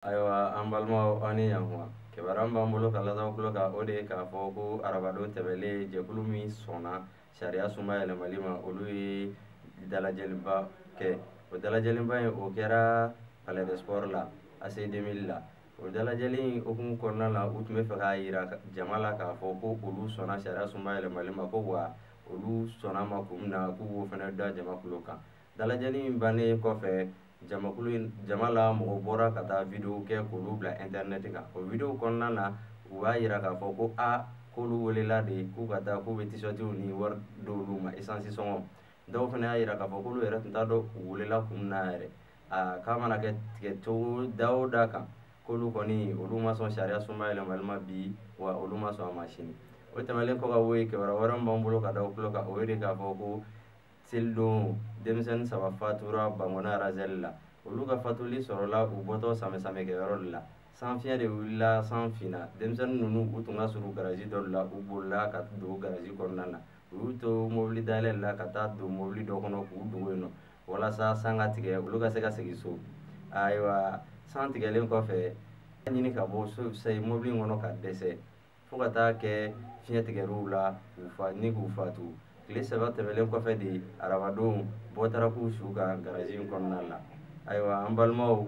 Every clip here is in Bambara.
Ayiwa an balimaw, aw ni ɲankuma. Kibaruya min b'an bolo ka lase aw tulo kan, o de ye k'a fɔ ko arabadon tɛmɛlen, jɛkulu min sɔnna sariya sunba yɛlɛmali ma, olu ye dalajɛliba kɛ. O dalajɛliba in, o kɛra Palais de Sport la, AC 2000 la. O dalajɛli in hukumu kɔnɔna la, u tun bɛ fɛ k'a yira jama la k'a fɔ ko olu sɔnna sariya sunba yɛlɛmali ma, ko wa olu sɔnna ma kun min na, k'u b'o fana da jama tulo kan. Dalajɛli in bannen kɔfɛ, jamakulu in, jama la mɔgɔ bɔra ka taa video kɛ k'olu bila internet kan. O video kɔnɔna na, u b'a yira k'a fɔ ko a k'olu welela de k'u ka taa, k'u bɛ t-shirtiw ni wari d'olu ma, essence sɔngɔ. Dɔw fana y'a yira k'a fɔ k'olu yɛrɛ tun t'a dɔn u welela kun min na yɛrɛ. A k'a mana kɛ tigɛ cogo da o da kan, k'olu kɔni, olu ma sɔn sariya sunba yɛlɛmali ma bi, wa olu ma sɔn a ma sini. O tɛmɛnen kɔ ka bɔ yen, kibaruya wɛrɛ min b'an bolo ka da o tulo kan, o ye de k'a fɔ ko selidon, denmisɛnnin 3 fatura Bankɔna Razɛli la. Olu ka fatuli sɔrɔla u bɔtɔ samɛ kɛyɔrɔ de la. San fiɲɛ de wulila, san finna. Denmisɛnnin ninnu, u tun ka surun garazi dɔ de la. U bolila ka don garazi kɔnɔna na, u y'u to mobili dayɛlɛ la ka taa don mobili dɔ kɔnɔ k'u dogo yen nɔ, walasa san ka tigɛ, olu ka se ka segin so. Ayiwa, san tigɛlen kɔfɛ, ɲini ka bɔ so mobili in kɔnɔ ka dɛsɛ, fo ka taa kɛ fiɲɛ tigɛr'u la, k'u fa ni k'u fatu. Tile 3 tɛmɛlen kɔfɛ de, arabadon, bɔ taara k'u su kan garazi in kɔnɔna la. Ayiwa an balimaw,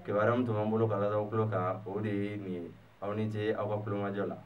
kibaruya min tun b'an bolo ka lase aw tulo kan, o de ye nin ye. Aw ni ce aw ka kulomajɔ la.